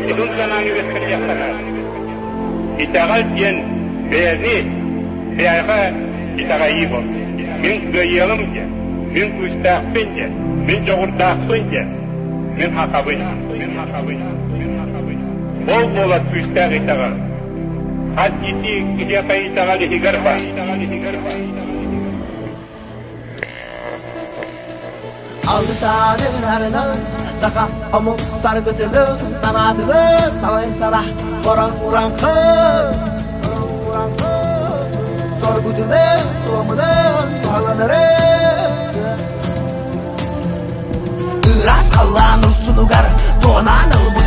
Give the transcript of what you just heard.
Инникитин санааны үөскэтиэххэ наада. Итэҕэл диэн бэйэни бэйэҕэ итэҕэйии буолар. Мин кыайыаҕым диэн, мин күүстээхпин диэн, мин дьоҕурдаахпын диэн, мин хахабын, мин хахабын, мин хахабын. Ол буолар күүстээх итэҕэл. Хас ити киһиэхэ итэҕэл иһигэр баар. Алгысаанын арынан саха омук саргытынын санаатынын салайсара Корон ураҥхы Соргутунун туомунун туһаланары Ыраас халлаан урсунугар туонаан ылбыт.